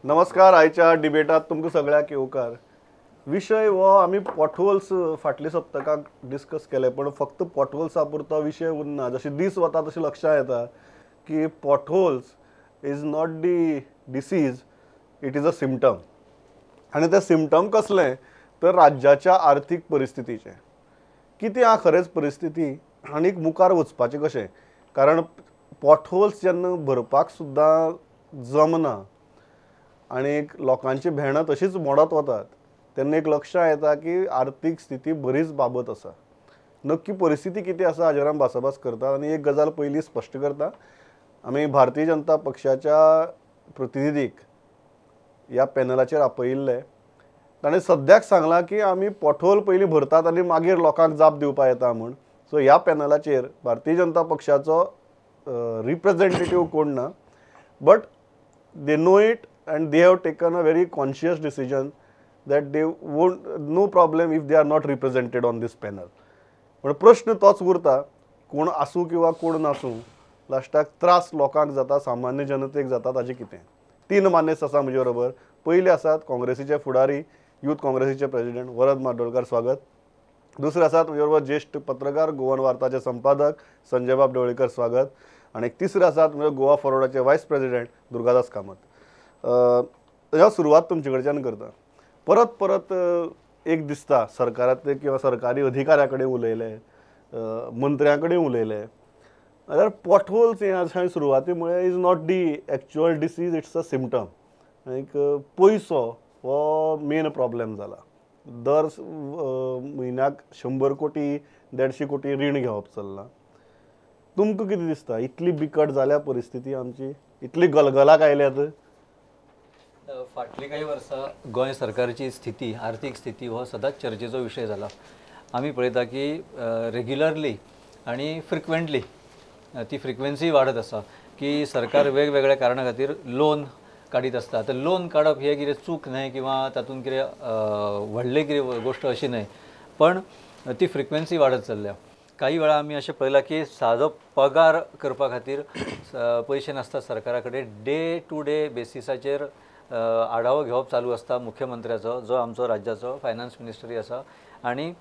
नमस्कार. आयच्या डिबेटात तुमकां सगळ्याक येवकार. विशय हो आमी पॉटहोल्स फाटल्या सप्तकाक डिस्कस केले, पण फक्त पॉटहोल्सा पुरतो विशय उरना. जशे दीस वता तशें लक्षांत येता की potholes is not the disease, it is a symptom. आनी तें सिमटम कसलें तर राज्याच्या आर्थीक परिस्थितीचें. कितें आहा खरेंच परिस्थिती आनी मुखार वचपाचें कशें, कारण पॉटहोल्स जेन्ना भरपाक सुद्दां जमना आनी लोकांची भेणां तशीच मोडत वतात तेन्ना एक लक्षांत येता की आर्थीक स्थिती बरीच बाबत आसा. नक्की परिस्थिती कितें आसा हाजेर आमी भासाभास करता. आनी एक गजाल पयली स्पश्ट करता, आमी भारतीय जनता पक्षाच्या प्रतिनिधीक ह्या पॅनलाचेर आपयिल्ले. ताणें सद्याक सांगलां की आमी पॉटहोल पयलीं भरतात आनी मागीर लोकांक जाप दिवपा येता म्हूण. सो ह्या पॅनलाचेर भारतीय जनता पक्षाचो रिप्रेझेंटेटीव कोण ना, but they know it and they have taken a very conscious decision that they won't, no problem if they are not represented on this panel. पण प्रश्न तोच उरता, कोण आसूं किंवा कोण नासूं, लास्टाक त्रास लोकांक जाता, सामान्य जनतेक जाता. ताजें कितें? तीन मानेस्त आसा म्हजे बरोबर. पयले आसात काँग्रेसीचे फुडारी, यूथ काँग्रेसीचे प्रेजिडेंट वरद म्हाड्डोळकर, स्वागत. दुसरे आसात म्हजे बरोबर ज्येश्ठ पत्रकार, गोवन वार्ताचे संपादक संजयबाब ढवळीकर, स्वागत. आनी तिसरे आसात म्हणजे गोवा फॉरवर्डाचे वायस प्रेजिडेंट दुर्गादास कामत. ह्या सुरवात तुमचे कडच्यान करता. परत परत एक दिसता सरकारांतले किंवा सरकारी अधिकाऱ्या कडेन उलयले, मंत्र्यां कडेन उलयले, जाल्यार पॉटहोल्स हें हांवें सुरवाती म्हळें is not the actual disease, it's a symptom. आनीक पयसो हो मेन प्रॉब्लेम जाला. दर म्हयन्याक 100 कोटी 150 कोटी रीण घेवप चल्लां. तुमकां कितें दिसता, इतली बिकट जाल्या परिस्थिती आमची, इतली गलगलाक आयल्यात? फाटलीं कांय वर्सां गोंय सरकारची स्थिती, आर्थीक स्थिती हो सदांच चर्चेचो विशय जाला. आमी पळयता की रेग्युलरली आनी फ्रिक्वेंटली ती फ्रिक्वेन्सी वाडत आसा की सरकार वेगवेगळ्या कारणां खातीर लोन काडीत आसता. आतां लोन काडप हें कितें चूक न्हय किंवा तातूंत कितें व्हडली कितें गोश्ट अशी न्हय, पण ती फ्रिक्वेन्सी वाडत चल्ल्या. काही वेळा आमी अशें पळयलां की सादो पगार करपा खातीर पयशे नासता सरकारा कडेन. डे टू डे बेसिसाचेर आढावो घेवप चालू आसता मुख्यमंत्र्याचो, जो आमचो राज्याचो फायनान्स मिनिस्टरी आसा, आनी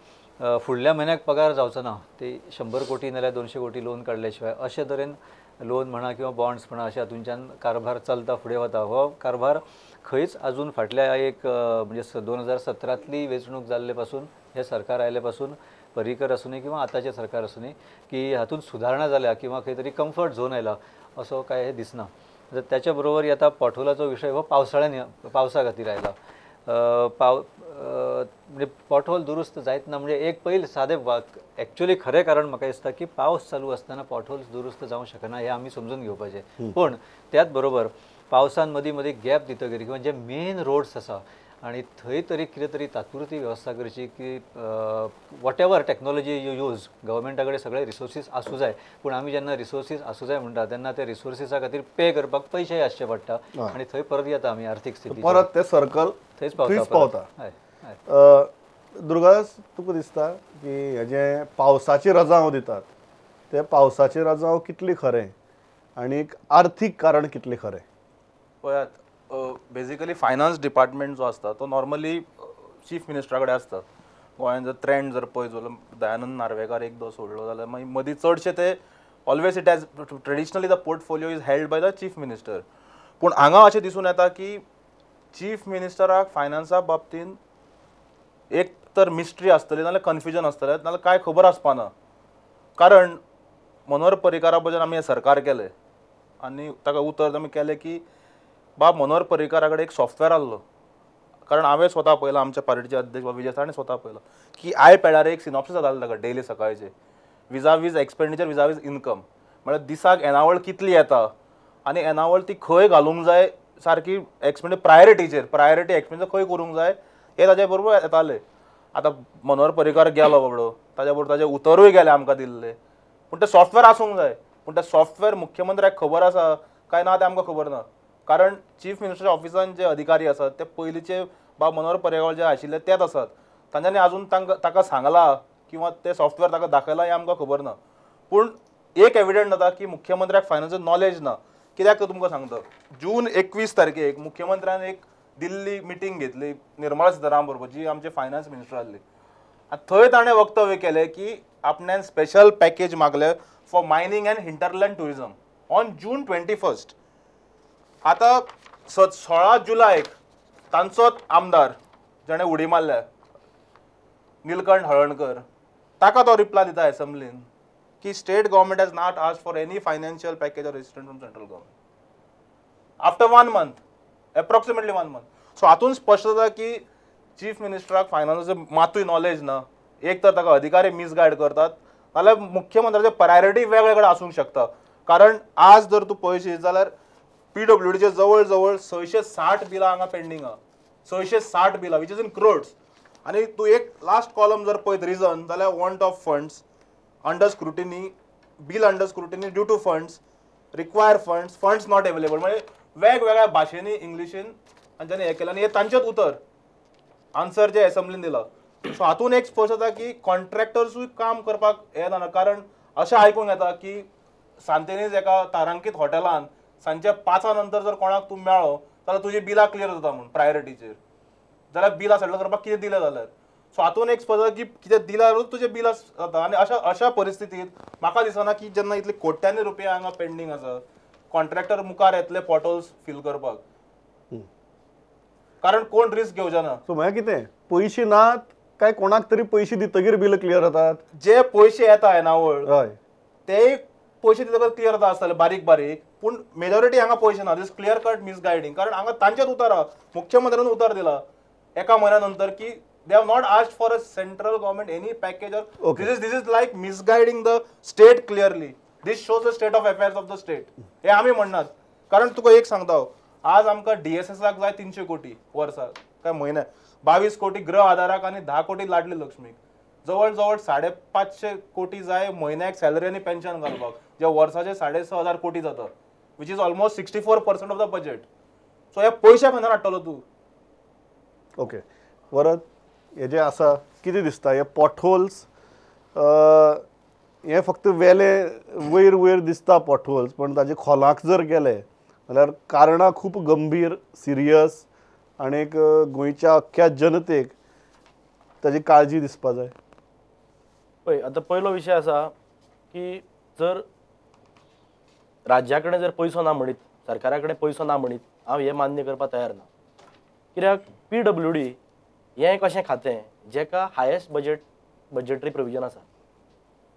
फुडल्या म्हयन्याक पगार जावचो ना ते 100 कोटी नाल्यार 200 कोटी लोन काडले शिवाय. अशे तरेन लोन म्हणा किंवा बॉन्ड्स म्हणा अशे हातूंच्यान कारभार चलता, फुडें वता. हो कारभार खंयच आजून फाटल्या एक म्हणजे 2017तली वेंचणूक जाल्ले पासून, हें सरकार आयले पासून, पर्रीकर आसूनी किंवा आतांचें सरकार आसूनी, की हातूंत सुदारणा जाल्या किंवा खंय तरी कम्फर्ट झोन आयला असो काय हें दिसना. तर त्याच्या बरोबर आतां पॉटहोलाचो विशय हो पावसाळ्यान पावसा खातीर आयला. म्हणजे पॉटहोल दुरुस्त जायत ना म्हणजे एक पयलीं सादें एक्चुअली खरें कारण म्हाका दिसता की पावस चालू आसतना पॉटहोल्स दुरुस्त जावंक शकना हें आमी समजून घेवपाचें. पूण त्याच बरोबर पावसान मदीं मदीं गॅप दितकीर किंवा जे मेन रोड्स आसा आनी थंय तरी कितें तरी तात्पुरती वेवस्था करची की whatever technology you use, गव्हर्मेंटा कडेन सगळे रिसोर्सीस आसूं जाय, पूण आमी जेन्ना रिसोर्सीस आसूं जाय म्हणटा तेन्ना ते रिसोर्सीसा खातीर पे करपाक पयशेय आसचे पडटा आनी थंय परत येता आमी आर्थीक स्थिती, परत ते सर्कल थंयच पावता. दुर्गादास, तुका दिसता की हेजें पावसाची रजांव दितात ते पावसाची रजांव कितली खरें आनी आर्थीक कारण कितलें खरें? पळयात, बेजिकली फायनान्स डिपार्टमेंट जो आसता तो नॉर्मली चीफ मिनिस्टरा कडेन आसता. गोंयान जर ट्रेंड जर पळयत जाल्यार दयानंद नार्वेकार एकदां सोडलो जाल्यार मागीर मदीं चडशे ते always it has traditionally the portfolio is held by the chief minister. पूण हांगा अशें दिसून येता की चीफ मिनिस्टराक फायनान्सा बाबतींत एक तर मिस्ट्री आसतली, नाजाल्यार कन्फ्युजन आसतलें, नाजाल्यार कांय खबर आसपाना. कारण मनोहर पर्रीकारा बद्दल आमी हें सरकार केलें आनी ताका उतर आमी केलें की बाब मनोहर पर्रीकारा कडेन एक सॉफ्टवेअर आहलो. कारण हांवें स्वता पळयलां, आमच्या पार्टीचे अध्यक्ष विजय ताणें स्वता पळयलां की आयपॅडार एक सिनॉप्सीस जातालें ताका डेली सकाळचें, विजावीज एक्सपेंडिचर विजावीज इनकम, म्हळ्यार दिसाक येणावळ कितली येता आनी येणावळ ती खंय घालूंक जाय, सारकी एक्सपेंडिचर प्रायोरिटीचेर, प्रायोरिटी एक्सपेंडिचर खंय करूंक जाय हें ताजे बरोबर येतालें. आतां मनोहर पर्रीकार गेलो बाबडो, ताज्या बरोबर ताजें उतरूय गेलें आमकां दिल्लें, पूण तें सॉफ्टवेअर आसूंक जाय. पूण तें सॉफ्टवेअर मुख्यमंत्र्याक खबर आसा काय ना तें आमकां खबर ना. कारण चीफ मिनिस्टरच्या ऑफिसान जे अधिकारी आसात ते पयलींचे बाब मनोहर पर्रीकार जे आशिल्ले तेच आसात, तांच्यांनी आजून तांकां ताका सांगलां किंवा तें सॉफ्टवेअर ताका दाखयलां हें आमकां खबर ना. पूण एक एविडंट जाता की मुख्यमंत्र्याक फायनान्स नॉलेज ना. कित्याक तो तुमकां सांगता, जून 21 तारखेक मुख्यमंत्र्यान एक दिल्ली मिटींग घेतली निर्मला सीतारामन बरोबर, जी आमचे फायनान्स मिनिस्टर आहली. आनी थंय ताणें वक्तव्य केलें की आपण्यान स्पेशल पॅकेज मागले for mining and hinterland tourism on June 21. आतां 16 जुलयाक तांचोच आमदार जाणें उडी मारल्या निलकंठ हळणकर, ताका तो रिप्लाय दिता एसेंब्लीन की state government has not asked for any financial package or assistance from central government after 1 month, approximately 1 month. So हातून स्पश्ट जाता की चीफ मिनिस्टराक फायनान्साचें मातूय नॉलेज ना. एक तर ताका अधिकारी मिसगायड करतात, नाल्यार मुख्यमंत्र्याचे प्रायोरिटी वेगळे कडेन आसूंक शकता. कारण आज जर तूं पळयशी जाल्यार पीडब्ल्यूडीचे जवळ जवळ 660 बिलां हांगा पेंडींग आहा, 660 बिलां which is in crores. आनी तूं एक लास्ट कॉलम जर पळयत रिजन जाल्यार want of funds, under scrutiny, bill under scrutiny due to funds, require funds, funds not available. म्हणजे वेगवेगळ्या भाशेंनी इंग्लिशीन तांच्यांनी हें केलें आनी हें तांचेच उतर आन्सर जे एसेंब्लीन दिला. सो हातून एक स्पश्ट जाता की कॉन्ट्रॅक्टर्सूय काम करपाक हें जाना. कारण अशें आयकूंक येता की सांतेनीज एका तारांकीत हॉटेलान सांजच्या 5 नंतर जर कोणाक तूं मेळ्ळो जाल्यार तुजी बिलां क्लियर जाता म्हूण प्रायोरिटीचेर, जाल्यार बिलां सेटल करपाक कितें दिलें जाल्यार. सो हातून एक स्पश्ट जाता की कितें दिल्यारूच तुजें बिलां जाता. आनी अशा अशा परिस्थितींत म्हाका दिसना की जेन्ना इतले कोट्यांनी रुपया हांगा पेंडींग आसा, कॉन्ट्रॅक्टर मुखार येतले पोर्टल्स फील करपाक, कारण कोण रिस्क घेवचे ना. सो म्हळ्यार कितें, पयशे नात काय कोणाक तरी पयशे दितगीर बिल क्लियर जातात? जे पयशे येता येणावळ ते पयशे दितकच क्लियर जाता आसतले बारीक बारीक, पूण मेजॉरिटी हांगा पयशे ना. दीस क्लियर कट मिसगायडींग. कारण हांगा तांचेच उतर आहा, मुख्यमंत्र्यान उतर दिला एका म्हयन्या नंतर की they have not asked for a central government any package or this is like misguiding the state clearly. This shows the state of affairs of the state. हे आमी म्हणनात. कारण तुका एक सांगता हांव, आज आमकां डीएसएसाक जाय 300 कोटी वर्साक काय म्हयन्याक, 22 कोटी गृह आधाराक आनी 10 कोटी लाडली लक्ष्मीक, जवळ जवळ 550 कोटी जाय म्हयन्याक सॅलरी आनी पेन्शन घालपाक, जे वर्साचे 6,500 कोटी जाता, which is almost 64% of the budget. So हे पयशे खंयच्यान हाडटलो तूं? ओके वरद, हे जे आसा कितें दिसता, हे पोटहोल्स हे फक्त वेले वयर वयर दिसता पोटहोल्स, पण ताजे खोलाक जर गेले जाल्यार कारणां खूब गंभीर, सिरियस आनी गोंयच्या अख्ख्या जनतेक ताजी काळजी दिसपा जाय. पळय आतां पयलो विशय आसा की जर राज्या कडेन जर पयसो ना म्हणीत, सरकारा कडेन पयसो ना म्हणीत, हांव हें मान्य करपाक तयार ना. कित्याक पीडब्ल्यूडी हें एक अशें खातें जेका हायेस्ट बजेटरी प्रोविजन आसा.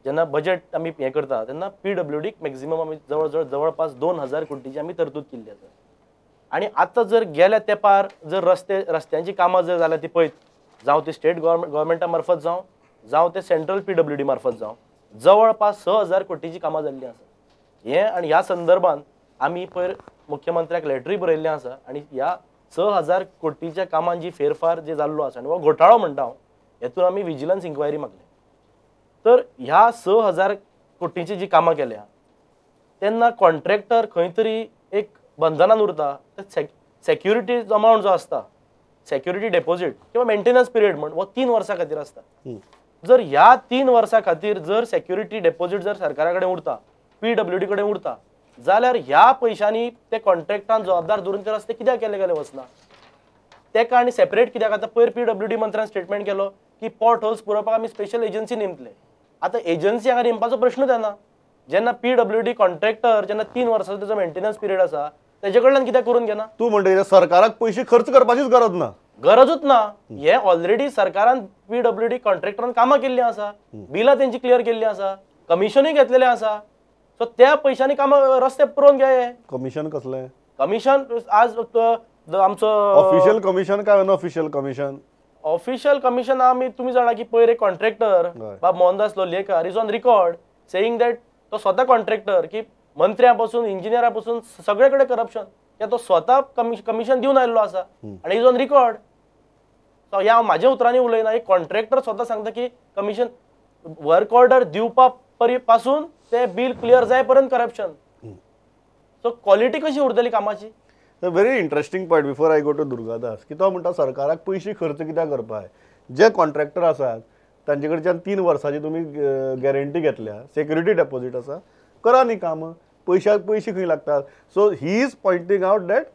जेन्ना बजेट आमी हें करता तेन्ना पीडब्ल्यूडीक मॅक्झिमम आमी जवळ जवळ जवळपास 2000 कोटीची आमी तरतूद केल्ली आसा. आनी आतां जर गेल्या तेंपार जर रस्त्यांची कामां जर जाल्यार ती पळयत, जावं ती स्टेट गव्हर्मेंटा मार्फत जावं, जावं ते सेंट्रल पीडब्ल्यूडी मार्फत जावं, जवळपास 6000 कोटीची कामां जाल्लीं आसा. हें आनी ह्या संदर्भान आमी पयर मुख्यमंत्र्याक लेटरूय बरयल्लें आसा आनी ह्या 6000 कोटीच्या कामान जी फेरफार जे जाल्लो आसा आनी हो घोटाळो म्हणटा हांव, हेतून आमी विजिलन्स इन्क्वायरी मागली. तर ह्या 6000 कोटींची जी कामां केल्या तेन्ना कॉन्ट्रॅक्टर खंय तरी एक बंधनान उरता. सेक्युरिटी अमावंट जो आसता, सेक्युरिटी डेपॉझीट किंवा मेंटेनन्स पिरियड म्हण, हो 3 वर्सां खातीर आसता. जर ह्या 3 वर्सां खातीर जर सेक्युरिटी डेपॉझीट जर सरकारा कडेन उरता, पीडब्ल्यूडी कडेन उरता, जाल्यार ह्या पयशांनी ते कॉन्ट्रॅक्टान जबाबदार धरून ते रस्ते कित्याक केले गेले वचना तेका आनी सेपरेट कित्याक? आतां पयर पीडब्ल्यूडी मंत्र्यान स्टेटमेंट केलो की पॉट होल्स पुरोवपाक आमी स्पेशल एजन्सी नेमतले. आतां एजन्सी हांगा नेमपाचो प्रश्नूच येना. जेन्ना पीडब्ल्यूडी कॉन्ट्रॅक्टर जेन्ना 3 वर्सांचो तेजो मेंटेनन्स पिरियड आसा तेजे कडल्यान कित्याक करून घेना? तूं म्हणटा सरकाराक पयशे खर्च करपाचीच गरज ना. गरजूच ना. हे ऑलरेडी सरकारान पीडब्ल्यूडी कॉन्ट्रॅक्टरान कामां केल्लीं आसा, बिलां तेंची क्लियर केल्लीं आसा, कमिशनूय घेतलेलें आसा. सो त्या पयशांनी कामां रस्ते पुरोवन घे. कमिशन कसलें? कमिशन आज आमचो ऑफिशियल कमिशन काय अनऑफिशियल कमिशन? ऑफिशियल कमिशन आमी तुमी जाणा की पयर एक कॉन्ट्रॅक्टर बाब Mohandas Lolyekar is on record saying that तो स्वता कॉन्ट्रॅक्टर की मंत्र्या पासून इंजिनियरा पासून सगळे कडेन करप्शन, तो स्वता कमिशन दिवन आयिल्लो आसा आनी is on record. सो ह्या हांव म्हाज्या उतरांनी उलयना, एक कॉन्ट्रॅक्टर स्वता सांगता की कमिशन वर्क ऑर्डर दिवपा पासून ते बिल क्लियर जाय पर्यंत करप्शन. सो क्वॉलिटी कशी उरतली कामाची? Very interesting point before I go to Durgadas, की तो म्हणटा सरकाराक पयशे खर्च कित्याक करपाक? जे कॉन्ट्रॅक्टर आसात तांचे कडच्यान 3 वर्सांची तुमी गॅरंटी घेतल्या, सेक्युरिटी डेपॉझीट आसा, करा न्ही काम. पयशाक पयशे खंय लागतात. So he is pointing out that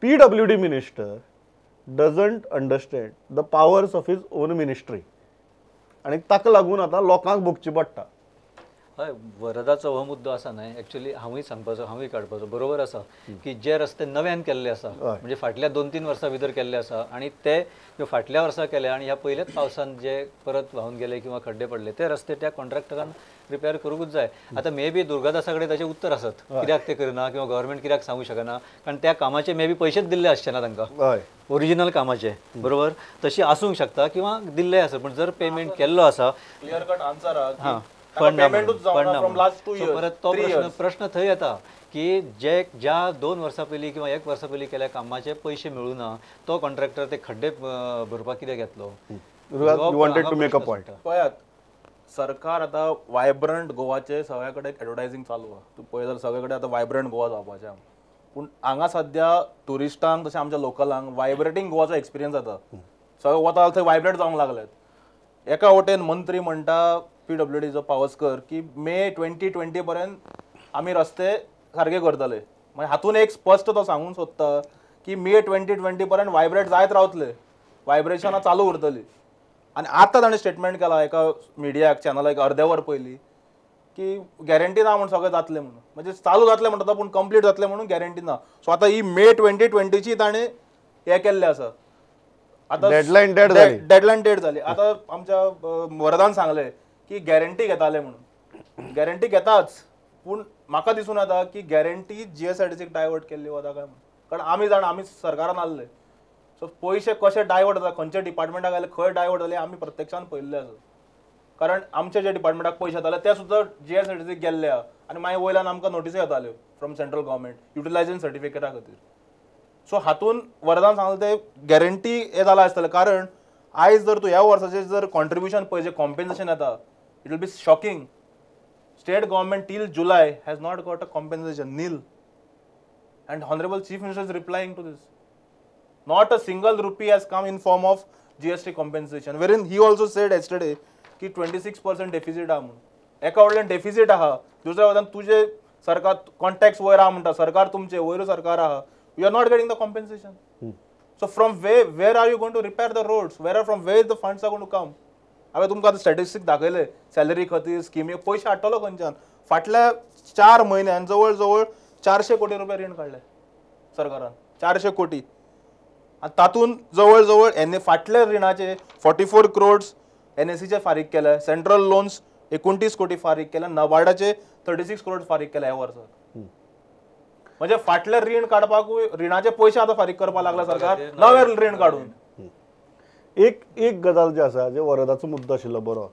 PWD minister doesn't understand the powers of his own ministry आनी ताका लागून आतां लोकांक भोगचें पडटा. हय, वरदाचो हो मुद्दो आसा न्हय, एक्चुअली हांवूय सांगपाचो, हांवूय काडपाचो, बरोबर आसा की जे रस्ते नव्यान केल्ले आसा म्हणजे फाटल्या 2-3 वर्सां भितर केल्ले आसा आनी ते फाटल्या वर्सा केले आनी ह्या पयल्याच पावसान जे परत व्हांवन गेले किंवा खड्डे पडले ते रस्ते त्या कॉन्ट्रॅक्टरान रिपेर करूंकूच जाय. आतां मे बी दुर्गादासा कडेन ताचें उत्तर आसत कित्याक ते करना किंवा गव्हर्मेंट कित्याक सांगूंक शकना, कारण त्या कामाचे मे बी पयशेच दिल्ले आसचे ना तांकां ओरिजिनल कामाचे, बरोबर तशी आसूंक शकता किंवा दिल्ले आसत, पण जर पेमेंट केल्लो आसा क्लियर कट आन्सर आहा. परत तो प्रश्न थंय येता की जे ज्या 2 वर्सां पयलीं किंवा 1 वर्सा पयलीं केल्या कामाचे पयशे मेळूं ना तो कॉन्ट्रॅक्टर ते खड्डे भरपाक कित्याक घेतलो. पळयात सरकार आतां वायब्रंट गोवाचे सगळ्या कडेन एडवर्टायझींग चालू आहा, तूं पळयत जाल्यार सगळे कडेन आतां वायब्रंट गोवा जावपाचें आहा, पूण हांगा सद्या ट्युरिस्टांक तशें आमच्या लोकलांक वायब्रेटींग गोवाचो एक्सपिरियन्स जाता, सगळे वता थंय वायब्रेट जावंक लागल्यात. एका वटेन मंत्री म्हणटा PWDचो पावसकर की मे 2020 पर्यंत आमी रस्ते सारके करतले, मागीर हातून एक स्पश्ट तो सांगूंक सोदता की मे 2020 पर्यंत वायब्रेट जायत रावतले, वायब्रेशनां चालू उरतली. आनी आतां ताणें स्टेटमेंट केला एका मिडियाक चॅनलाक अर्दे वर पयलीं की गॅरंटी ना म्हूण सगळें जातलें म्हणून, म्हणजे चालू जातलें म्हणटा पूण कंप्लीट जातलें म्हणून गॅरंटी ना. सो आतां ही मे 2020ची ताणें हें केल्लें आसा, आतां डेडलायन डेड जाली. आतां आमच्या वरदान सांगलें की गॅरंटी घेताले म्हणून, गॅरंटी घेताच, पूण म्हाका दिसून येता की गॅरंटी GSIDCक डायवर्ट केल्ली वता काय म्हणून, कारण आमी जाणा आमी सरकारान आहले, सो पयशे कशे डायवर्ट जाता, खंयच्या डिपार्टमेंटाक घाले, खंय डायवर्ट जाले आमी प्रत्यक्षान पळयल्ले आसा. कारण आमच्या जे डिपार्टमेंटाक पयशे येताले ते सुद्दां GSIDCक गेल्ले आहा आनी मागीर वयल्यान आमकां नोटिसी येताल्यो फ्रॉम सेंट्रल गव्हर्मेंट युटिलायझेशन सर्टिफिकेटा खातीर. सो हातून वरदान सांगलें ते गॅरंटी हें जालां आसतलें, कारण आयज जर तूं ह्या वर्साचें जर कॉन्ट्रिब्युशन पळय, जें कॉम्पेन्सेशन येता, it will be shocking. State government till July has not got a compensation, nil. And Honorable Chief Minister is replying to this. Not a single rupee has come in form of GST compensation. Wherein he also said yesterday ki 26% deficit आहा म्हणून. एका वटेन deficit आहा, दुसऱ्या वटेन तुजे सरकार contacts वयर आहा म्हणटा, सरकार तुमचे वयर सरकार आहा, you are not getting the compensation. So from where are you going to repair the roads? Where from where the funds are going to come? हांवें तुमकां आतां स्टॅटिस्टीक दाखयले, सॅलरी खातीर स्किमी पयशे हाडटलो खंयच्यान. फाटल्या 4 म्हयन्यान जवळ जवळ 400 कोटी रुपया रीण काडले सरकारान, 400 कोटी, आनी तातूंत जवळ जवळ फाटल्या रिणाचे 44 crores NSCचे फारीक केले, सेंट्रल लोन्स 29 कोटी फारीक केले, नबार्डाचे 36 crores फारीक केले ह्या वर्साक. म्हणजे फाटले रीण काडपाकूय रिणाचे पयशे आतां फारीक करपाक लागला सरकार नवे रीण काडून. एक एक गजाल जी आसा, जे वरदाचो मुद्दो आशिल्लो बरो,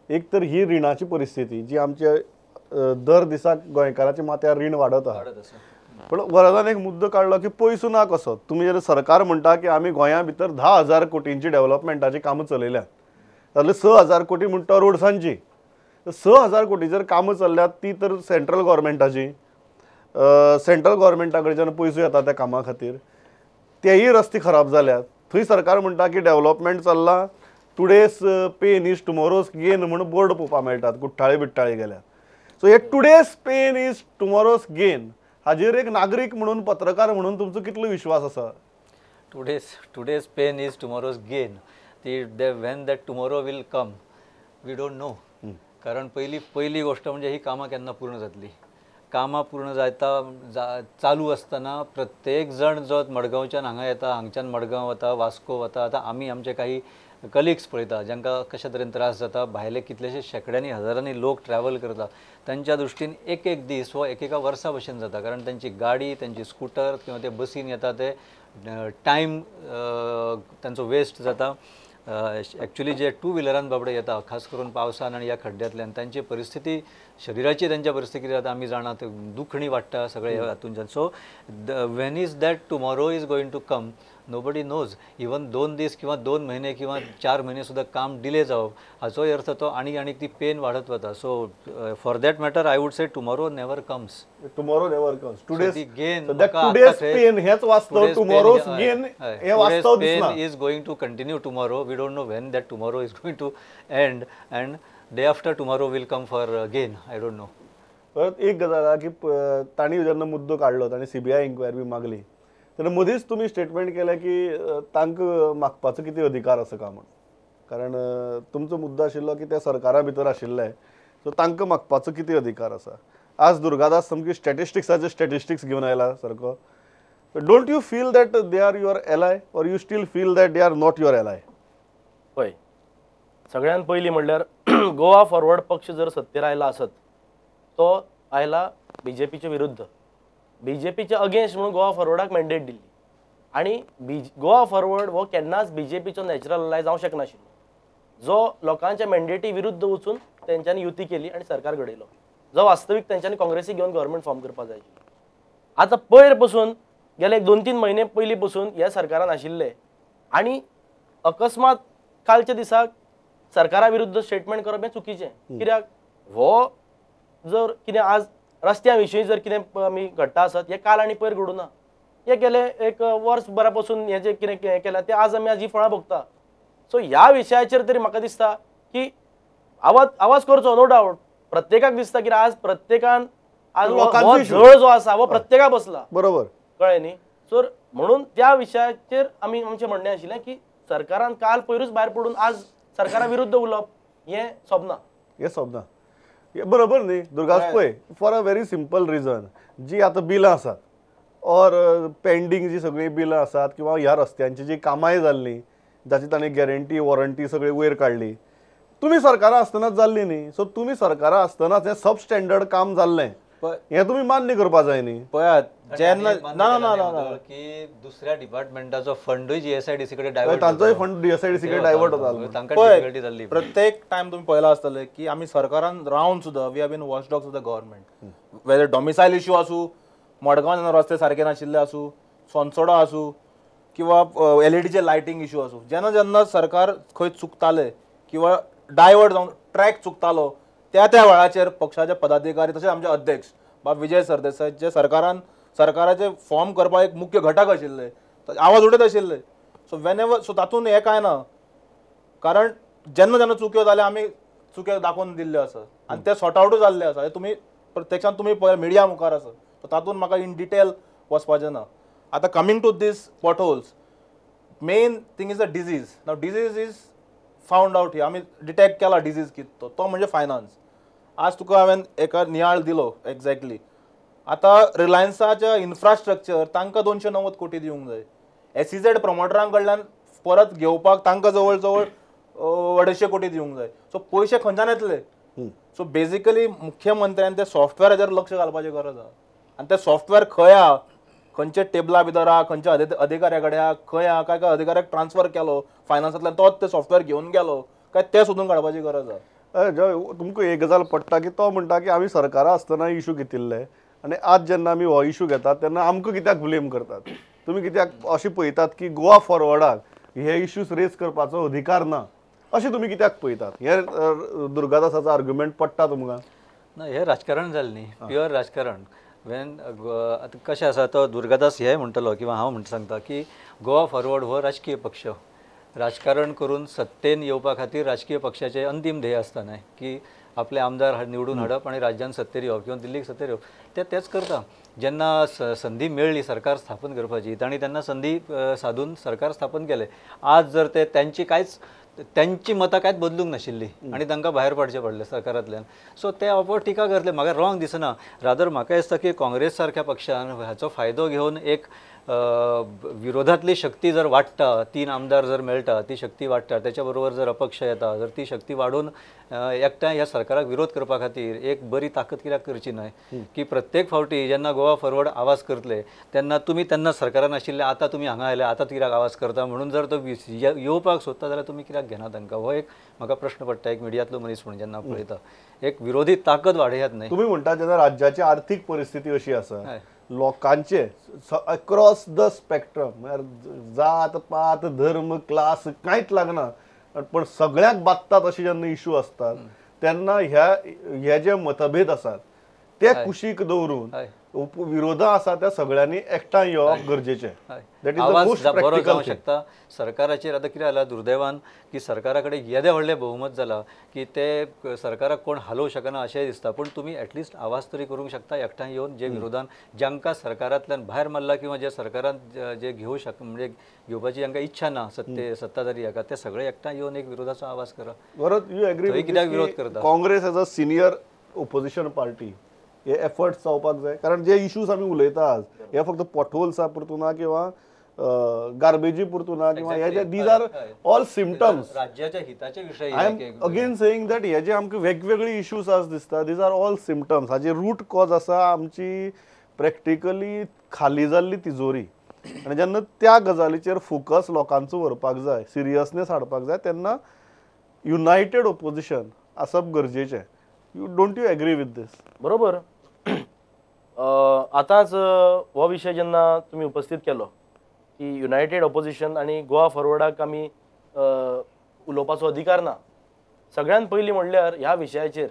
एक तर ही रिणाची परिस्थिती जी आमचे दर दिसाक गोंयकाराच्या माथ्यार रीण वाडत आहा, पण वरदान एक मुद्दो काडलो की पयसो ना कसो. तुमी जर सरकार म्हणटा की आमी गोंया भितर 10,000 कोटींची डेव्हलपमेंटाची कामां चलयल्यात, जाल्यार 6,000 कोटी म्हणटा रोड्सांची, 6,000 कोटी जर कामां चल्ल्यात ती तर सेंट्रल गव्हर्मेंटाची, सेंट्रल गव्हर्मेंटा कडच्यान पयसो येता त्या कामां खातीर, तेय रस्ते खराब जाल्यात. थंय सरकार म्हणटा की डेव्हलपमेंट चल्लां, today's pain is tomorrow's gain म्हूण बोर्ड पळोवपाक मेळटात कुठ्ठाळे बिट्टाळे गेल्यार. सो हे today's pain is tomorrow's gain हाजेर एक नागरीक म्हणून, पत्रकार म्हणून तुमचो कितलो विश्वास आसा? Today's pain is tomorrow's gain, ती when that tomorrow will come we don't know. कारण पयली गोश्ट म्हणजे ही कामां केन्ना पूर्ण जातली, कामां पूर्ण जाता चालू आसतना प्रत्येक जण जो मडगांवच्यान हांगा येता, हांगच्यान मडगांव वता, वास्को वता, आतां आमी आमचे काही कलिग्स पळयता जांकां कशा तरेन त्रास जाता, भायले कितलेशे शेंकड्यांनी हजारांनी लोक ट्रॅवल करता, तांच्या दृश्टीन एक एक दीस हो एकेका वर्सा भशेन जाता, कारण तांची गाडी, तांची स्कुटर किंवा ते बसीन येता ते टायम तांचो वेस्ट जाता. एक्चुअली जे टू व्हिलरान बाबडे येता खास करून पावसान आनी ह्या खड्ड्यांतल्यान तांची परिस्थिती शरिराची तांच्या परिस्थिती कितें जाता आमी जाणा, दुखणी वाडटा सगळे हातूंतल्यान. So when is that tomorrow is going to come nobody knows. Even 2 दीस किंवा 2 म्हयने किंवा 4 म्हयने सुद्दां काम डिले जावप हाचोय अर्थ तो आनी आनी ती पेन वाडत वता. So for that matter I would say tomorrow never comes. Tomorrow never comes. Today's gain, today's pain हेच वास्तव, टुमॉरोज गेन हें वास्तव दिसना. Pain is going to continue tomorrow, we don't know when that tomorrow is going to end and day after tomorrow will come for gain, I don't know. परत एक गजाल आहा की तांणी जेन्ना मुद्दो काडलो, तांणी सीबीआय इन्क्वायरी मागली, तेन्ना मदींच तुमी स्टेटमेंट केलें की तांकां मागपाचो कितें अधिकार आसा काय म्हूण. कारण तुमचो मुद्दो आशिल्लो की ते सरकारा भितर आशिल्ले, सो तांकां मागपाचो कितें अधिकार आसा. आज दुर्गादास सामकी स्टॅटिस्टिक्साचे स्टॅटिस्टिक्स घेवन आयला सारको. Don't you feel that they are your ally or you still feel that they are not your ally? पळय, सगळ्यात पयलीं म्हणल्यार गोवा फॉरवर्ड पक्ष जर सत्तेर आयला आसत तो आयला बीजेपीच्या विरुद्ध, बीजेपीच्या अगेन्स्ट म्हणून गोवा फॉरवर्डाक मॅन्डेट दिल्ली आनी गोवा फॉरवर्ड हो केन्नाच बीजेपीचो नॅचरल अलाय जावंक शकनाशिल्लो, जो लोकांच्या मॅन्डेटी विरुद्ध वचून तेंच्यांनी युती केली आनी सरकार घडयलो, जो वास्तवीक तेंच्यांनी काँग्रेसीक घेवन गव्हर्मेंट फॉर्म करपाक जाय आशिल्लो. आतां पयर पसून गेले एक 2-3 म्हयने पयलीं पसून ह्या सरकारान आशिल्ले आनी अकस्मात कालच्या दिसाक सरकारा विरुद्ध स्टेटमेंट करप हें चुकीचें. कित्याक हो जर कितें आज रस्त्या विशीं जर कितें आमी घडटा आसत हें काल आनी पयर घडूना, हें गेले एक वर्स भरा पसून हें जें कितें हें केलां तें आज आमी आज ही फळां भोगता. सो ह्या विशयाचेर तरी म्हाका दिसता की आवाज करचो, नो डावट प्रत्येकाक दिसता की आज प्रत्येकान आज हो झळ जो आसा हो प्रत्येकाक बसला, बरोबर कळ्ळें न्ही. सो म्हणून त्या विशयाचेर आमी आमचें म्हणणें आशिल्लें की सरकारान काल पयरूच भायर पडून आज सरकारा विरुद्ध उलोवप हें सोबना, हें सोबना, हें बरोबर न्ही दुर्गास. पळय, for a very simple reason, जी आतां बिलां आसात ऑर पेंडींग जी सगळीं बिलां आसात किंवा ह्या रस्त्यांची जी कामांय जाल्लीं जाची तांणी गॅरंटी वॉरंटी सगळी वयर काडली, तुमी सरकारां आसतनाच जाल्ली न्ही. सो तुमी सरकारां आसतनाच हें सब स्टँडर्ड काम जाल्लें हें तुमी मान्य करपा जाय न्ही. पळयात जेन्ना ना ना ना की दुसऱ्या डिपार्टमेंटाचो फंडूय जीएसआयडीसी कडेन डायवर्ट, तांचोय फंड जीएसआयडीसी कडेन डायवर्ट जाता, तांकां डिफिकल्टी जाल्ली. प्रत्येक टायम तुमी पळयला आसतलें की आमी सरकारान रावन सुद्दां we have been watch dogs of the government, whether domicile issue आसूं, मडगांव जेन्ना रस्ते सारके नाशिल्ले आसूं, सोनसोडो आसूं किंवा एलईडीचे लायटींग इशू आसूं, जेन्ना जेन्ना सरकार खंय चुकताले किंवा डायवर्ट जावन ट्रॅक चुकतालो त्या त्या वेळाचेर पक्षाचे पदाधिकारी तशेंच आमचे अध्यक्ष बाब विजय सरदेसाय जे सरकारान सरकाराचे फॉर्म करपाक एक मुख्य घटक आशिल्ले, आवाज उडयत आशिल्ले. सो when ever सो तातूंत हें कांय ना, कारण जेन्ना जेन्ना चुक्यो जाल्या आमी चुक्यो दाखोवन दिल्ल्यो आसा आनी ते सॉर्ट आवटूय जाल्ले आसा. हे तुमी प्रत्यक्षान तुमी पळय मिडिया मुखार आसा, सो तातूंत म्हाका इन डिटेल वचपाचें ना. आतां coming to this potholes, main thing is a disease. Now disease is found out, ही आमी डिटेक्ट केला डिजीज कितें तो, तो म्हणजे फायनान्स. आज तुका हांवें एका नियाळ दिलो एग्जॅक्टली. आतां रिलायन्साच्या इन्फ्रास्ट्रक्चर तांकां 290 कोटी दिवंक जाय, एसईझेड प्रमोटरां कडल्यान परत घेवपाक तांकां जवळ जवळ 250 कोटी दिवंक जाय. सो पयशे खंयच्यान येतले? सो बेजिकली मुख्यमंत्र्यान ते सॉफ्टवेराचेर लक्ष घालपाची गरज आहा आनी ते सॉफ्टवेअर खंय आहा, खंयच्या टेबला भितर आहा, खंयच्या अधिकाऱ्या कडेन आहा, खंय आहा, काय काय अधिकाऱ्याक ट्रान्सफर केलो फायनान्सांतल्यान तोच ते सॉफ्टवेअर घेवन गेलो काय तें सोदून काडपाची गरज आहा. तुमकां एक गजाल पडटा की तो म्हणटा की आमी सरकारां आसतना इशू घेतिल्ले आनी आज जेन्ना आमी हो इशू घेतात तेन्ना आमकां कित्याक ब्लेम करतात? तुमी कित्याक अशें पळयतात की गोवा फॉरवर्डाक हे इश्यूज रेज करपाचो अधिकार ना, अशें तुमी कित्याक पळयतात? हे दुर्गादासाचो आर्ग्युमेंट पडटा तुमकां? ना, हें राजकारण जालें न्ही, प्युअर राजकारण. वेन आतां कशें आसा, तो दुर्गादास हें म्हणटलो किंवा हांव म्हणटा सांगता की गोवा फॉरवर्ड हो राजकीय पक्ष, राजकारण करून सत्तेन येवपा खातीर राजकीय पक्षाचें अंतीम ध्येय आसता न्हय की आपले आमदार निवडून हाडप आनी राज्यान सत्तेर येवप किंवा दिल्लीक सत्तेर येवप, ते तेच करता. जेन्ना संदी मेळ्ळी सरकार स्थापन करपाची तांणी तेन्ना संदी साधून सरकार स्थापन केलें. आज जर ते तांची कांयच त्यांची मतां कांयच बदलूंक नाशिल्ली आनी तांकां भायर पडचें पडलें सरकारांतल्यान. सो ते आपोआप टिका करतले, म्हाका रॉंग दिसना. रादर म्हाका दिसता की काँग्रेस सारक्या पक्षान हाचो फायदो घेवन एक विरोधांतली शक्ती जर वाडटा, 3 आमदार जर मेळटा ती शक्ती वाडटा, त्याच्या बरोबर जर अपक्ष येता जर ती शक्ती वाडोवन एकठांय ह्या सरकाराक विरोध करपा खातीर एक बरी ताकद कित्याक करची न्हय की प्रत्येक फावटी जेन्ना गोवा फॉरवर्ड आवाज करतले तेन्ना तुमी तेन्ना सरकारान आशिल्ले, आतां तुमी हांगा आयले, आतां कित्याक आवाज करता म्हणून जर तो येवपाक सोदता जाल्यार तुमी कित्याक घेना तांकां? हो एक म्हाका प्रश्न पडटा एक मिडियांतलो मनीस म्हणून जेन्ना पळयता एक विरोधी ताकद वाडयात न्हय. तुमी म्हणटा जेन्ना राज्याची आर्थीक परिस्थिती अशी आसा, लोकांचे अक्रॉस the spectrum म्हळ्यार जात पात धर्म क्लास कांयच लागना पण सगळ्यांक बादतात अशे जेन्ना इशू असतात तेन्ना ह्या हे जे मतभेद आसात ते कुशीक दवरून विरोधा आसा त्या सगळ्यांनी एकठांय येवप गरजेचें. आवाज बरो जावंक शकता सरकाराचेर. आतां कितें जालां दुर्दैवान की सरकारा कडेन येदें व्हडलें बहुमत जालां की ते सरकाराक कोण हालोवंक शकना अशेंय दिसता, पूण तुमी एटलिस्ट आवाज तरी करूंक शकता एकठांय येवन जे विरोधान जांकां सरकारांतल्यान भायर मारला किंवा जे सरकारान जे घेवं शक म्हणजे घेवपाची जांकां इच्छा ना सत्ते सत्ताधारी हाका, ते सगळे एकठांय येवन एक विरोधाचो आवाज करा. बरोबर, you agree? कित्याक विरोध करता? Congress as a senior opposition party हे एफर्ट्स जावपाक जाय, कारण जे इश्यूज आमी उलयता आज हे फक्त पोटहोल्सा पुरतू ना किंवा गार्बेजी पुरतू ना किंवा हे these are all symptoms राज्याच्या हिताचे विशय. I am again saying that हे जे आमकां वेगवेगळे इश्यूज आज दिसता these are all symptoms. हाजे रूट कॉज आसा आमची प्रॅक्टिकली खाली जाल्ली तिजोरी, आनी जेन्ना त्या गजालीचेर फोकस लोकांचो व्हरपाक जाय, सिरियसनेस हाडपाक जाय, तेन्ना युनायटेड ओपोजिशन आसप गरजेचें. You don't you agree with this? बरोबर. आतांच हो विशय जेन्ना तुमी उपस्थीत केलो की युनायटेड ऑपोजिशन आनी गोवा फॉरवर्डाक आमी उलोवपाचो अधिकार ना, सगळ्यान पयलीं म्हणल्यार ह्या विशयाचेर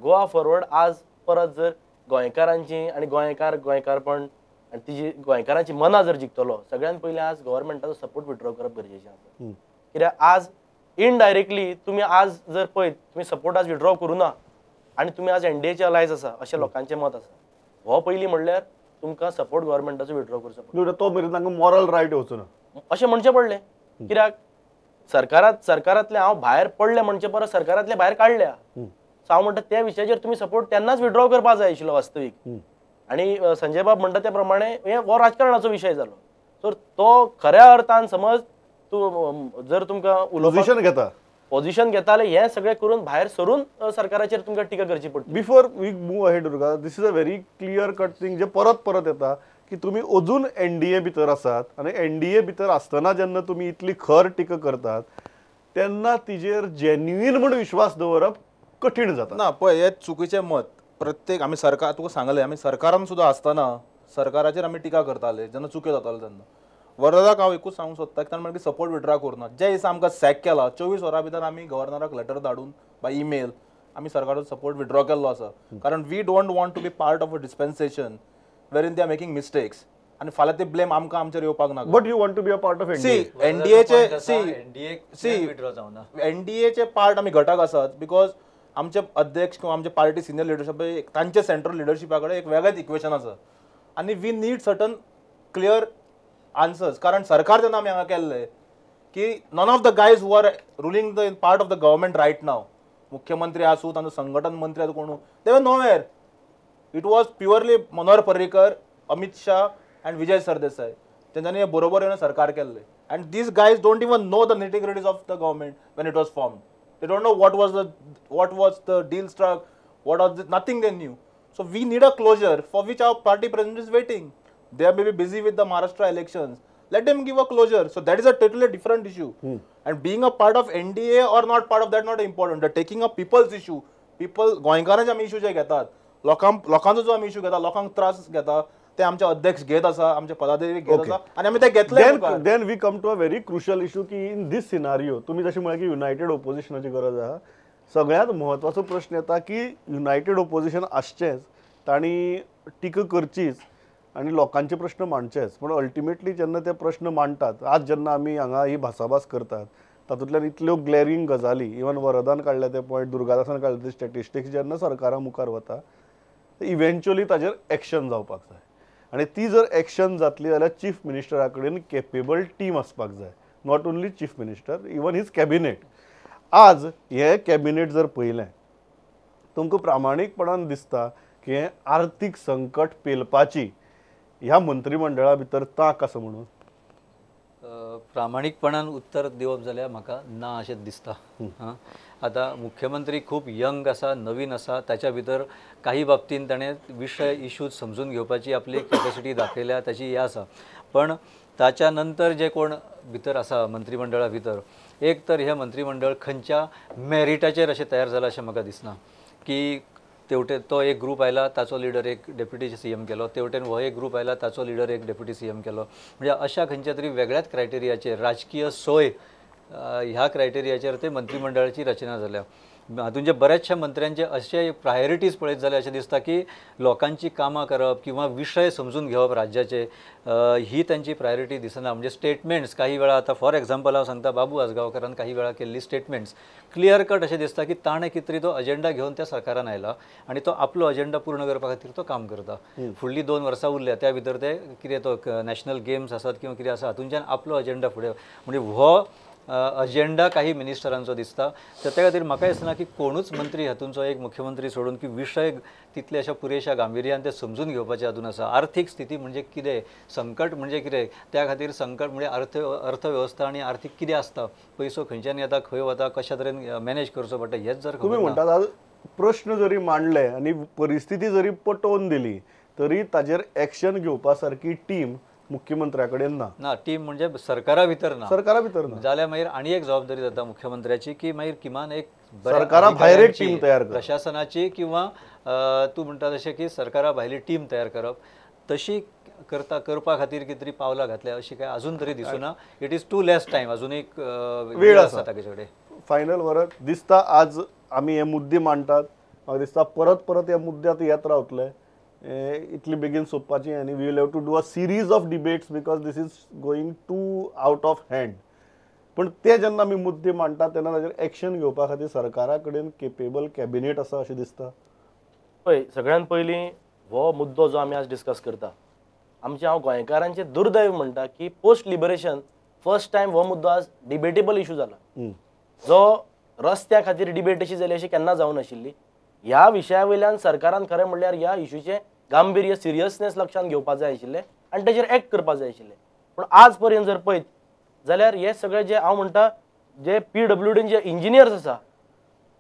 गोवा फॉरवर्ड आज परत जर गोंयकारांची आनी गोंयकार गोंयकारपण आनी तिजी गोंयकारांची मनां जर जिखतलो, सगळ्यान पयलीं आज गव्हर्मेंटाचो सपोर्ट विथड्रॉ करप गरजेचें आसा. कित्याक आज इनडायरेक्टली तुमी आज जर पळयत तुमी सपोर्ट आज विथड्रॉ करूं ना आनी तुमी आज एनडीएचे अलायज आसा अशें लोकांचें मत आसा. हो पयलीं म्हणल्यार तुमकां सपोर्ट गव्हर्मेंटाचो विथड्रॉ करचो पडलो, तो मेरेन तांकां मॉरल रायट येवचो ना अशें म्हणचें पडलें. कित्याक सरकारांतलें हांव भायर पडलें म्हणचे परस सरकारांतलें भायर काडल्या, सो हांव म्हणटा त्या विशयाचेर तुमी सपोर्ट तेन्नाच विथड्रॉ करपाक जाय आशिल्लो वास्तवीक. आनी संजय बाब म्हणटा त्या प्रमाणे हे हो राजकारणाचो विशय जालो, सो तो खऱ्या अर्थान समज तूं जर तुमकां पोझिशन घेता पोझिशन घेताले हें सगळें करून भायर सरून सरकाराचेर तुमकां टिका करची पडटा. Before we move ahead Durga, this is a very clear cut thing जे परत परत येता की तुमी अजून एनडीए भितर आसात आनी एनडीए भितर आसतना जेन्ना तुमी इतली खर टिका करतात तेन्ना तिजेर जेन्युइन म्हूण विश्वास दवरप कठीण जाता. ना पळय, हें चुकीचें मत. प्रत्येक आमी सरकार तुका सांगलें, आमी सरकारान सुद्दां आसतना सरकाराचेर आमी टिका करताले जेन्ना चुक्यो जाताल्यो तेन्ना. वरदाक हांव एकूच सांगूंक सोदता की ताणें म्हणलें की सपोर्ट विथड्रॉ करूं ना. जे दिसा आमकां सॅक केला 24 वरां भितर आमी गव्हर्नराक लेटर धाडून बाय ईमेल आमी सरकाराचो सपोर्ट विथड्रॉ केल्लो आसा, कारण we don't want to be part of a dispensation wherein they are making mistakes आनी फाल्यां ते ब्लेम आमकां आमचेर येवपाक नाका. But you want to be a part of NDA. एनडीएचे C C एनडीएचे पार्ट आमी घटक आसात, because आमचे अध्यक्ष किंवा आमचे पार्टी सिनियर लिडरशीप तांचे सेंट्रल लिडरशिपा कडेन एक वेगळेच इक्वेशन आसा आनी we need certain clear answers. कारण सरकार जेन्ना आमी हांगा केल्लें की none of the guys who are ruling the part of the government right now, मुख्यमंत्री आसूं तांचो संघटन मंत्री आसूं कोणू, they were nowhere. It was purely Manohar Parrikar, Amit Shah and Vijay Sardesai तेंच्यांनी हे बरोबर येवन सरकार केल्लें. And these guys don't even know the nitty-gritties of the government when it was formed. They don't know what was the deal struck, what was the, nothing they knew. So we need a closure for which our party president is waiting. They may be busy with the Maharashtra elections. Let them give a closure. So that is a totally different issue. And being a part of NDA or not part of that, not important. The taking up people's issue, people गोंयकारांचे आमी issue जे घेतात, लोकांचो जो आमी issue घेता, लोकांक त्रास घेता, ते आमचे अध्यक्ष घेत आसा, आमचे पदाधिकारी घेत आसा आनी आमी ते घेतले. Then we come to a very crucial issue की इन दीस सिनारियो तुमी जशें म्हळें की युनायटेड ओपोजिशनाची गरज आसा. सगळ्यांत म्हत्वाचो प्रश्न येता की युनायटेड ओपोजिशन आसचेंच, तांणी टिका करचीच आनी लोकांचे प्रश्न मांडचेच, पूण अल्टिमेटली जेन्ना ते प्रश्न मांडटात, आज जेन्ना आमी हांगा ही भासाभास करतात तातूंतल्यान इतल्यो ग्लॅरींग गजाली, इवन वरदान काडल्या ते पॉयंट, दुर्गादासान काडले ते स्टॅटिस्टिक्स जेन्ना सरकारा मुखार वता इव्हेंच्युअली ताजेर एक्शन जावपाक जाय. आनी ती जर एक्शन जातली जाल्यार चीफ मिनिस्टरा कडेन केपेबल टीम आसपाक जाय, not only chief minister, even his cabinet. आज हें कॅबिनेट जर पळयलें तुमकां प्रामाणीकपणान दिसता की हें आर्थीक संकट पेलपाची ह्या मंत्रिमंडळा भितर तांक आसा म्हणून? प्रामाणीकपणान उत्तर दिवप जाल्यार म्हाका ना अशें दिसता. आतां मुख्यमंत्री खूब यंग आसा, नवीन आसा, ताच्या भितर काही बाबतीन ताणें विशय इश्यूज समजून घेवपाची आपली कॅपॅसिटी दाखयल्या, ताची हें आसा. पण ताच्या नंतर जे कोण भितर आसा मंत्रिमंडळा भितर, एक तर हें मंत्रिमंडळ खंयच्या मॅरिटाचेर अशें तयार जालां अशें म्हाका दिसना की तेवटेन तो एक ग्रूप आयला ताचो लिडर एक डेप्युटी सी एम केलो, तेवटेन हो एक ग्रूप आयला ताचो लिडर एक डेप्युटी सी एम केलो, म्हणजे अशा खंयच्या तरी वेगळ्याच क्रायटेरियाचेर, राजकीय सोय ह्या क्रायटेरियाचेर ते मंत्रिमंडळाची रचना जाल्या. हातूंत बऱ्याचशा मंत्र्यांचे अशे प्रायोरिटीज पळयत जाल्यार अशें दिसता की लोकांची कामां करप किंवा विशय समजून घेवप राज्याचे ही तांची प्रायोरिटी दिसना. म्हणजे स्टेटमेंट्स काही वेळा आतां फॉर एग्जाम्पल हांव सांगता, बाबू आजगांवकारान काही वेळा केल्ली स्टेटमेंट्स क्लियर कट अशें दिसता की ताणें कितें तरी तो अजेंडा घेवन त्या सरकारान आयला आनी तो आपलो अजेंडा पूर्ण करपा खातीर तो काम करता. फुडलीं 2 वर्सां उरल्या त्या भितर ते कितें तो नॅशनल गेम्स आसात किंवा कितें आसा हातूंच्यान आपलो अजेंडा फुडें, म्हणजे हो अजेंडा काही मिनिस्टरांचो दिसता. तर त्या खातीर म्हाका दिसना की कोणूच मंत्री हातूंचो एक मुख्यमंत्री सोडून की विशय तितले अशा पुरेशा गांभिर्यान ते समजून घेवपाचे हातून आसा. आर्थीक स्थिती म्हणजे कितें, संकट म्हणजे कितें, त्या खातीर संकट म्हणजे अर्थवेवस्था आनी आर्थीक कितें आसता, पयसो खंयच्यान येता, खंय वता, कशा तरेन मॅनेज करचो पडटा, हेच जर तुमी म्हणटात आज प्रश्न जरी मांडले आनी परिस्थिती जरी पटोवन दिली तरी ताजेर एक्शन घेवपा सारकी टीम मुख्यमंत्र्या कडेन ना. ना, टीम म्हणजे सरकारा भितर ना, सरकारा भितर ना जाल्यार मागीर आनी एक जबाबदारी जाता मुख्यमंत्र्याची की मागीर किमान एक सरकारा भायर एक टीम तयार करप, प्रशासनाची किंवा तूं म्हणटा तशें की सरकारा भायली टीम तयार करप, तशी करता करपा खातीर कितें तरी पावलां घातल्या अशी काय अजून तरी दिसना. It is too less time, अजून एक वेळ आसा ताचे कडेन. फायनल वरत दिसता आज आमी हे मुद्दे मांडटात, म्हाका दिसता परत परत ह्या मुद्द्यात येत रावतले, इतली बेगीन सोंपपाची आनी we will have to do a series of debates because this is going too out of hand. पण ते जेन्ना आमी मुद्दे मांडटात तेन्ना ताजेर एक्शन घेवपा खातीर सरकारा कडेन केपेबल कॅबिनेट आसा अशें दिसता. पळय, सगळ्यान पयलीं हो मुद्दो जो आमी आज डिस्कस करता, आमचें हांव गोंयकारांचें दुर्दैव म्हणटा की पोस्ट लिबरेशन फर्स्ट टायम हो मुद्दो आज डिबेटेबल इशू जाला. जो रस्त्या खातीर डिबेट अशी जाली अशी केन्ना जावं नाशिल्ली. ह्या विशया वयल्यान सरकारान खरें म्हणल्यार ह्या इशूचें गांभीर्य, सिरियसनेस लक्षांत घेवपाक जाय आशिल्लें आनी तेजेर एक्ट करपाक जाय आशिल्लें. पूण आज पर्यंत जर पळयत जाल्यार हे सगळे जे हांव म्हणटा जे PWD जे इंजिनियर्स आसा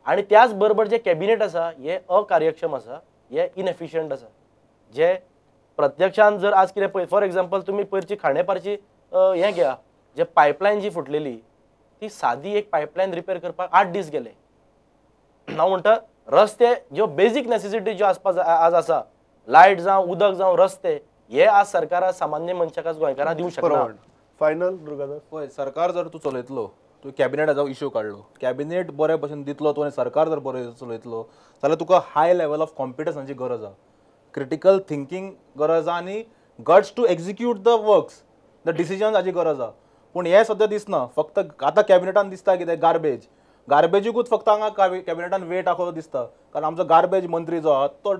आनी त्याच बरोबर जे कॅबिनेट आसा हे अकार्यक्षम आसा, हे इनएफिशियंट आसा. जे प्रत्यक्षान जर आज कितें पळय, फॉर एग्जाम्पल तुमी पयरची खांडेपारची हें घेया, जे पायपलायन जी फुटलेली ती सादी एक पायपलायन रिपेर करपाक 8 दीस गेले. हांव म्हणटा रस्ते ज्यो बेजीक नेसेसिटी ज्यो आसपा आज आसा, लायट जावं, उदक जावं, रस्ते, हे आज सरकारा सामान्य मनशाक आज गोंयकारांक दिवंक शकना. फायनल दुर्गादास, पळय सरकार जर तूं चलयतलो, तूं कॅबिनेटाचो इश्यू काडलो, कॅबिनेट बरे भशेन दितलो तूं आनी सरकार जर बरें चलयतलो जाल्यार तुका हाय लेवल ऑफ कॉम्पिटन्साची गरज आसा, क्रिटिकल थिंकींग गरज आसा आनी guts to execute the works, the decisions हाची गरज आसा. पूण हें सद्या दिसना. फक्त आतां कॅबिनेटान दिसता कितें गार्बेज, गार्बेजीकूच फक्त हांगा कॅबिनेटान वेट आसा दिसता. कारण आमचो गार्बेज मंत्री जो आहा तो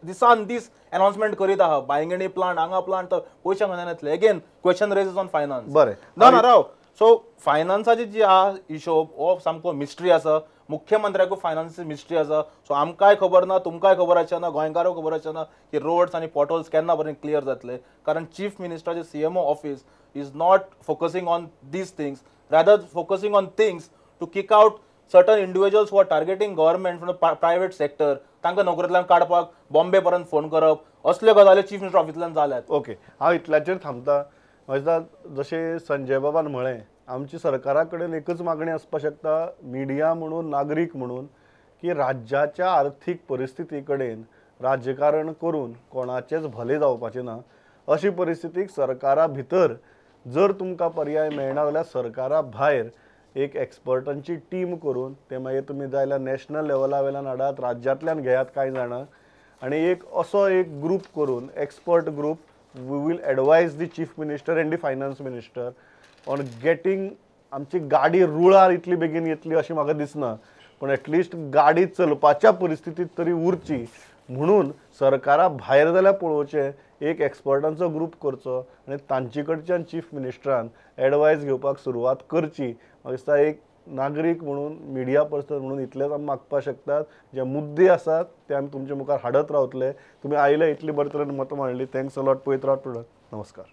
दिसान दीस अनाउन्समेंट करीत आहा, बायंगिणी प्लांट, हांगा प्लांट, पयशे खंयच्यान येतले. Again question raises on finance. बरें ना ना राव, सो फायनान्साची जी आहा हिशोब हो सामको मिस्ट्री आसा, मुख्यमंत्र्याकूय फायनान्साची मिस्ट्री आसा. सो आमकांय खबर ना, तुमकांय खबर आसचें ना, गोंयकारूय खबर आसचें ना की रोड्स आनी पोटहोल्स केन्ना पर्यंत क्लियर जातले. कारण chief मिनिस्टराचे CMO office is not focusing on these things, rather focusing on things to kick out certain individuals who are targeting government from the private sector. तांकां नोकरेंतल्यान काडपाक बॉम्बे पर्यंत फोन करप, असल्यो गजाली चीफ मिनिस्टर ऑफिसांतल्यान जाल्यात. ओके, हांव इतल्याचेर थांबता. म्हाका जशें संजय बाबान म्हळें, आमची सरकारा कडेन एकच मागणी आसपाक शकता, मिडिया म्हणून, नागरीक म्हणून, की राज्याच्या आर्थीक परिस्थिती कडेन राजकारण करून कोणाचेच भले जावपाचें ना. अशी परिस्थितीक सरकारा भितर जर तुमकां पर्याय मेळना जाल्यार सरकारा भायर एक एक्सपर्टांची टीम करून ते मागीर तुमी जाय जाल्यार नॅशनल लेवला वयल्यान हाडात, राज्यांतल्यान घेयात कांय जाणां, आनी एक असो एक ग्रूप करून expert group we will advise the chief minister and the finance minister on getting आमची गाडी रुळार इतली बेगीन येतली अशें म्हाका दिसना, पण एटलिस्ट गाडी चलपाच्या परिस्थितीत तरी उरची म्हणून सरकारा भायर जाल्यार पळोवचें, एक एक्सपर्टांचो ग्रूप करचो आनी तांचे कडच्यान चीफ मिनिस्टरान एडवायज घेवपाक सुरवात करची. म्हाका दिसता एक नागरीक म्हणून, मिडिया पर्सन म्हणून इतलेंच आमी मागपाक शकतात. जे मुद्दे आसात ते आमी तुमचे मुखार हाडत रावतले. तुमी आयले इतली बरे तरेन मतां मांडली, thanks a lot. पळयत रावत प्रोडक्ट. नमस्कार.